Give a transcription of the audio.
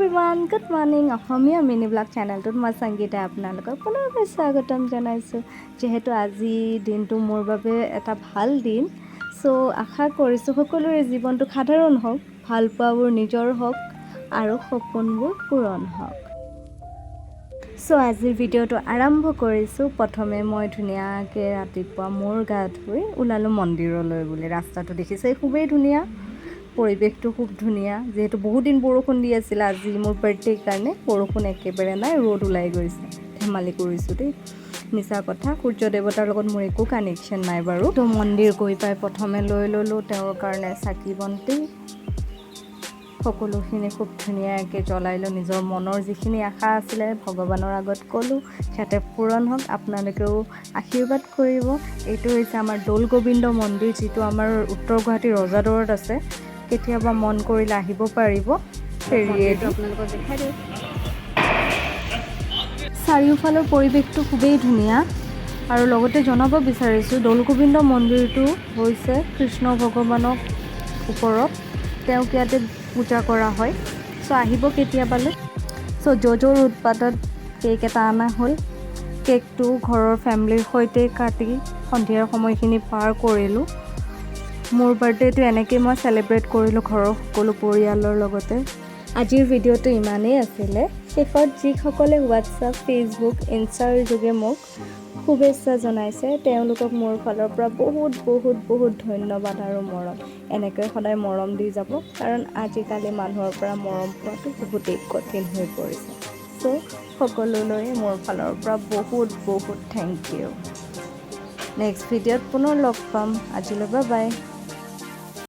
Everyone, good morning. Asomiya mini blog চেনেলটোত মই সংগীতাই আপোনালোকক পুনৰবাৰ স্বাগতম জনাইছোঁ। যিহেতু আজি দিনটো মোৰ বাবে এটা ভাল দিন, চ' আশা কৰিছোঁ সকলোৰে জীৱনটো সাধাৰণ হওক, ভাল পোৱাবোৰ নিজৰ হওক আৰু সপোনবোৰ পূৰণ হওক। চ' আজিৰ ভিডিঅ'টো আৰম্ভ কৰিছোঁ। প্ৰথমে মই ধুনীয়াকৈ ৰাতিপুৱা মোৰ গা ধুই ওলালোঁ মন্দিৰলৈ বুলি। ৰাস্তাটো দেখিছে, খুবেই ধুনীয়া, পৰিৱেশটো খুব ধুনীয়া। যিহেতু বহুত দিন বৰষুণ দি আছিলে, আজি মোৰ বাৰ্থডেৰ কাৰণে বৰষুণ একেবাৰে নাই, ৰ'দ ওলাই গৈছে। ধেমালি কৰিছোঁ দেই, মিছা কথা। সূৰ্য দেৱতাৰ লগত মোৰ একো কানেকশ্যন নাই বাৰু। তো মন্দিৰ গৈ পাই প্ৰথমে লৈ ল'লোঁ তেওঁৰ কাৰণে চাকি বন্তি। সকলোখিনি খুব ধুনীয়াকৈ জ্বলাই লৈ নিজৰ মনৰ যিখিনি আশা আছিলে ভগৱানৰ আগত ক'লোঁ, যাতে পূৰণ হওক। আপোনালোকেও আশীৰ্বাদ কৰিব। এইটো হৈছে আমাৰ দৌল গোবিন্দ মন্দিৰ, যিটো আমাৰ উত্তৰ গুৱাহাটীৰ ৰজাদৌৰত আছে। কেতিয়াবা মন কৰিলে আহিব পাৰিব ফেৰীয়েদি। আপোনালোকক দেখাই দিওঁ। চাৰিওফালৰ পৰিৱেশটো খুবেই ধুনীয়া। আৰু লগতে জনাব বিচাৰিছোঁ, দৌল গোবিন্দ মন্দিৰটো হৈছে কৃষ্ণ ভগৱানক ওপৰত, তেওঁক ইয়াতে পূজা কৰা হয়। চ' আহিব কেতিয়াবালৈ। চ' জ'জ'ৰ উৎপাতত কেক এটা অনা হ'ল। কেকটো ঘৰৰ ফেমিলিৰ সৈতে কাটি সন্ধিয়াৰ সময়খিনি পাৰ কৰিলোঁ। মোৰ বাৰ্থডেটো এনেকৈ মই চেলিব্ৰেট কৰিলোঁ ঘৰৰ সকলো পৰিয়ালৰ লগতে। আজিৰ ভিডিঅ'টো ইমানেই আছিলে। শেষত যিসকলে হোৱাটছআপ, ফেচবুক, ইনষ্টাৰ যোগে মোক শুভেচ্ছা জনাইছে, তেওঁলোকক মোৰ ফালৰ পৰা বহুত বহুত বহুত ধন্যবাদ আৰু মৰম। এনেকৈ সদায় মৰম দি যাব, কাৰণ আজিকালি মানুহৰ পৰা মৰম পোৱাটো বহুতেই কঠিন হৈ পৰিছে। চ' সকলোলৈ মোৰ ফালৰ পৰা বহুত বহুত thank U. Next ভিডিঅ'ত পুনৰ লগ পাম। আজিলৈ বাই বাই।